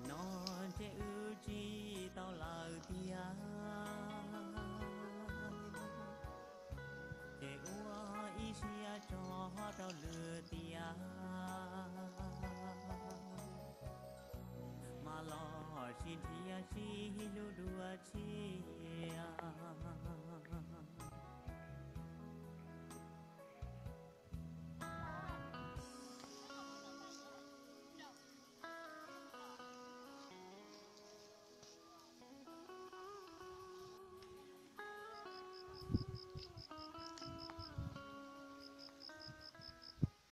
No ntshe wb tsis tau lawm tiag, ces ua ib siab tso rau lwm tiam, mas los sib nrhiav sib hlub dua tshiab.